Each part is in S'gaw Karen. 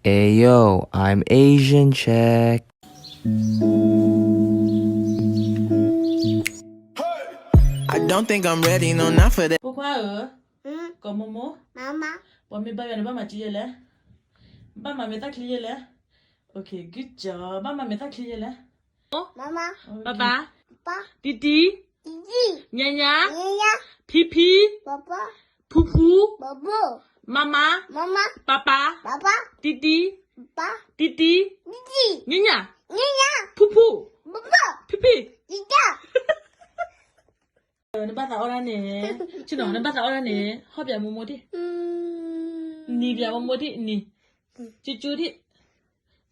Ayo, I'm Asian check. I don't think I'm ready, no, not for that. ဖိခွါဧၢ, ကိးမိၢ်မိၢ်, ပှၤမ့ၢ်ဘါယွၤန့ၣ် ဘၣ်မၤက့ယဲလဲၣ်, ဘၣ်မၤမဲာ်သၣ်ချံယဲလဲၣ်. Okay, good job. ဘၣ်မၤမဲာ်သၣ်ချံယဲလဲၣ်. ပၢ်ပၢ်, တံတံ, ညါညါ, ဖံဖံ, ဖူဖူ, မါမါ, ပၢ်ပၢ်, တံတံ, တံတံ, ညါညါ, ဖူဖူ, ဖံဖံ. နဘၣ်သးအီၣ်ဒၣ်န့ၣ်, ဆ့ၣ်နီၤ နဘၣ်သးအီၣ်ဒၣ်န့ၣ်, ဟီၣ်ပၠးမိၢ်မိၢ်ဒံး, နံၤပၠးမိၢ်မိၢ်ဒံး, နံၤ, ကၠူကၠူဒံး,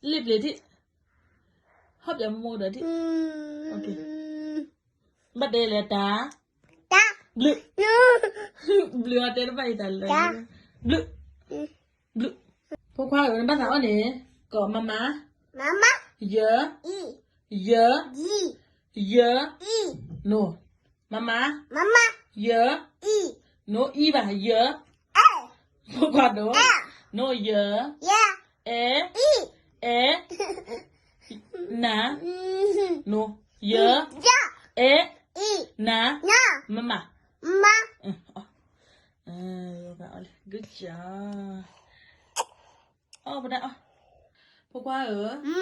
လ့ၣ်ပျ့ၤဒံး, ဟီၣ်ပၠးမိၢ်မိၢ်ဒီးဒံး. Okay. ဘၣ်တဲလဲၣ်တၢ်, ဘျုး, ဘျုးအတဲတဘၣ်အံၤတၢ်လၢ, ဘျုး, ဘျုး. ဖိခွါဧၢ, နဘၣ်သးအီၣ်န့ၣ်, ကိးမါမါ, ယ, ယ, ယ, နိ, မါမါ, ယ, နိအံဘၣ်, ယ, ဖိခွါဒိၣ်, နိယ, အဲ, အဲ, န, နိ, ယ, အဲ, န, မမ, မမ, good job. အီၣ်ပဒၣ်အီၣ်, ဖိခွါဧၢ,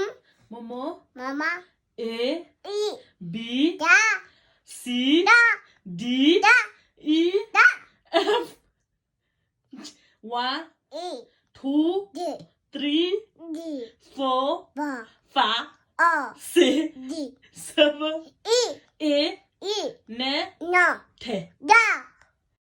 မိၢ်မိၢ်, A, B, C, D, E, F, one, two, three, four, five, six, seven, eight, nine, ten.